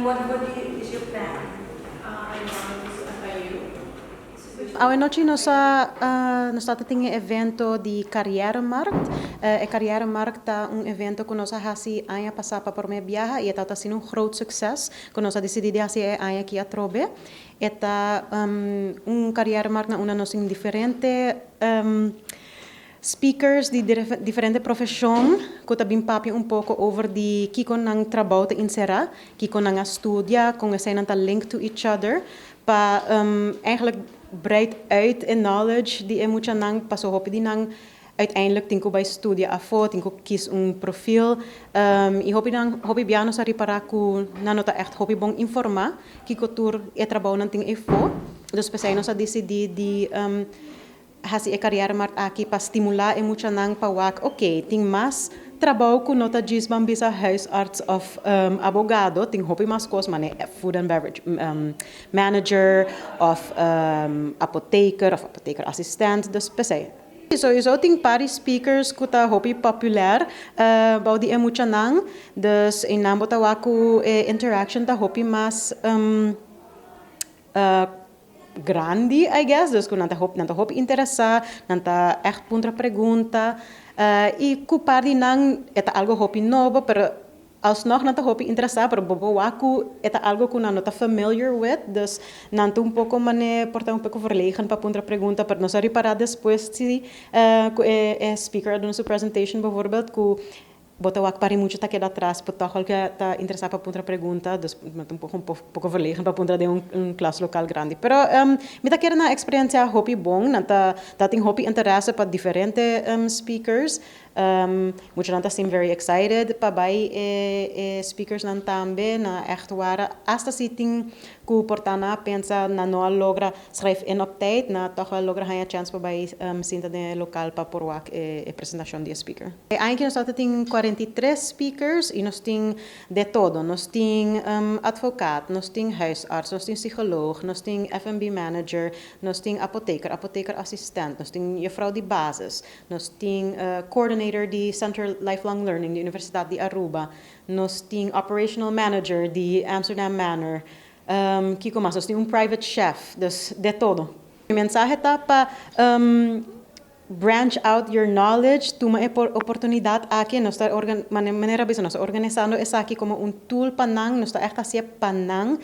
And what is your plan? I want FIU. Awe nochi nos tin e evento di Carrièremarkt. E Carrièremarkt ta un evento cu nos a haci aña pasa pa prome biaha y ta siendo un groot succes cu nos a dicidi di haci e aña aki atrobe. Ta un Carrièremarkt na unda nos tin diferente speakers di diferente profesion cu ta bin papia un poco over di kico nan trabou ta encera, kico nan a studia, con esey nan ta link to each other, pa eigenlijk breid uit in knowledge di e muchanan, paso hopi di nan uiteindelijk tin cu bay studia afo, tin cu kies un profiel. Y hopi nan hopi bia nos a ripara cu nan no ta echt hopi bon informa kico tur e trabounan tin eyfo. Dus pesey nos a dicidi di hasi e carrièremarkt aki pa stimula e muchanan pa wak, ok, tin mas trabou cu no ta djis, ban bisa, huisarts of abogado, tin hopi mas cos, mane food and beverage manager of apotheker of apotheker assistent, dus pesey. Sowieso tin par di speakers cu ta hopi popular bou di e muchanan, dus eynan bo ta wak cu interaction ta hopi mas grandi, I guess, dus nan ta hopi interesa, nan ta echt puntra pregunta, y cu par di nan e ta algo hopi nobo, pero alsnog nan ta hopi interesa, pero bo por wak cu e ta algo cu nan no ta familiar with, dus nan ta un poco mane por ta un poco verlegen pa puntra pregunta, pero nos a ripara despues si cu e speaker a duna su presentation bijvoorbeeld, cu bo ta wak par di mucha ta keda atras, pero toch wel ta interesa pa puntra pregunta, dus un poco verlegen pa puntra den un klaslokaal grandi. Pero mi ta kere nan a experiencia hopi bon, nan ta tin hopi interesse pa diferente speakers. Muchanan ta seem very excited pa bay e speakers nan tambe, na echt waar, hasta si tin cu por ta nan a pensa nan no a logra schrijf in op tijd, nan toch wel logra haya chance pa bay sinta den lokaal pa por wak e presentacion di speaker. Eigenlijk nos tin 43 speakers y nos tin de todo. Nos tin advocaat, nos tin huisarts, nos tin psycholoog, nos tin F&B manager, nos tin apotheker, apothekerassistent, nos tin juffrouw di basis, nos tin coordinator di Center Lifelong Learning di Universidad di Aruba, nos tin operational manager di Amsterdam Manor, kico mas, nos tin un private chef, dus de todo. E mensahe ta pa branch out your knowledge, tuma e oportunidad aki, nos ta manera bisa, nos ta organisando esaki como un tool pa nan, nos ta echt haci'e pa nan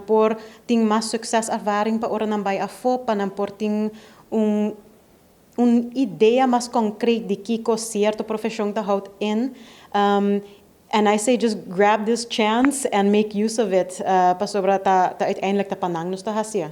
por tin mas succes ervaring pa ora nan bay afo, pa nan por tin un idea mas concreto di kico cierto profesion ta houdt in. And I say just grab this chance and make use of it. Pasobra ta uiteindelijk ta pa nan nos ta haci'e.